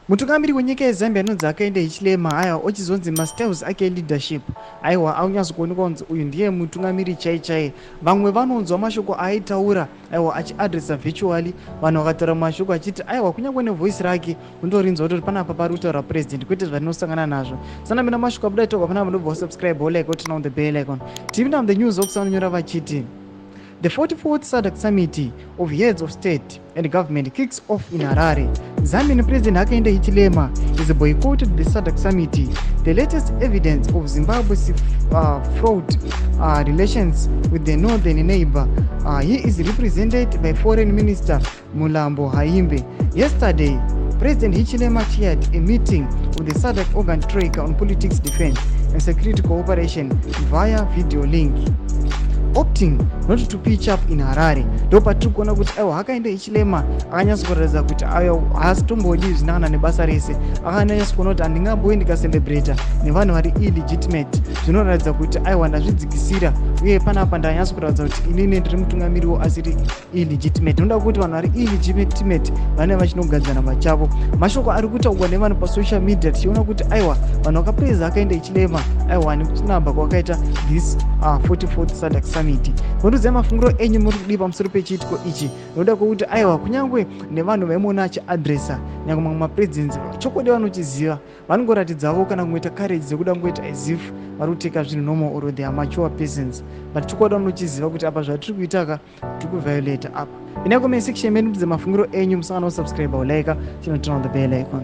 Mutungamiri wenyika yeZambia anonzi Hakainde Hichilema, aiwa, ochizonzi mastyles ake eleadership, aiwa, aunyatso kuonekwa kunzi uyu ndiye mutungamiri chai chai. Vamwe vanonzwa mashoko aaitaura, aiwa, achiadresa virtually. Vanhu vakataura mashoko achiti, aiwa, kunyange nevoice rake undorinzwa kuti panapa pari kutaura president, kwete zvatinosangana nazvo. Sanamina mashoko abuda itaurwa panapa, ndobva wasubscribe, wolike, woturn on the bell icon. TV the news okusanonyora vachiti, "The 44th SADC Summit of Heads of State and Government kicks off in Harare. Zambian President Hakainde Hichilema is boycotted the SADC Summit, the latest evidence of Zimbabwe's fraught relations with the northern neighbor. He is represented by Foreign Minister Mulambo Haimbe. Yesterday, President Hichilema chaired a meeting of the SADC organ troika on politics, defense and security cooperation via video link, opting not to pitch up in Harare." Ndo patiri kuona kuti, aiwa, Hakainde Hichilema akanyatsa kuratidza kuti ayo haasitombodi zvinangana nebasa rese. Akanyatsa kuona kuti handingamboyi ndikacelebrata nevanhu vari illegitimate. Zvinoratidza kuti, aiwa, ndazvidzikisira, uye panapa ndanyatsa kuratidza kuti inini ndiri mutungamiriwo asiri illegitimate. Noda kuti vanhu vari illegitimate vanenge vachinogadzana pachavo. Mashoko ari kutaurwa nevanhu pasocial media, tichiona kuti, aiwa, vanhu vakapraiza Hakainde Hichilema, aiwa, nekutinamba kwakaita this 44th SADC Summit. Mundiudzai mafungiro enyu, muri kudii pamusoro pechiitiko ichi? Nokuda kwekuti, aiwa, kunyange nevanhu vaimuona achiadresa, nyange mamwe mapresidents, chokwadi vanochiziva, vanongoratidzavo kana kungoita courage dzekuda kungoita as if vari kuteka zvinhu normal or they are mature persons, but chokwadi vanochiziva kuti apa zvatiri kuitaka, tiri kuviolata apa. Ina comment section medu, mudze mafungiro enyu. Musangana kusubscribe, ulike, chinoturn on the bell icon.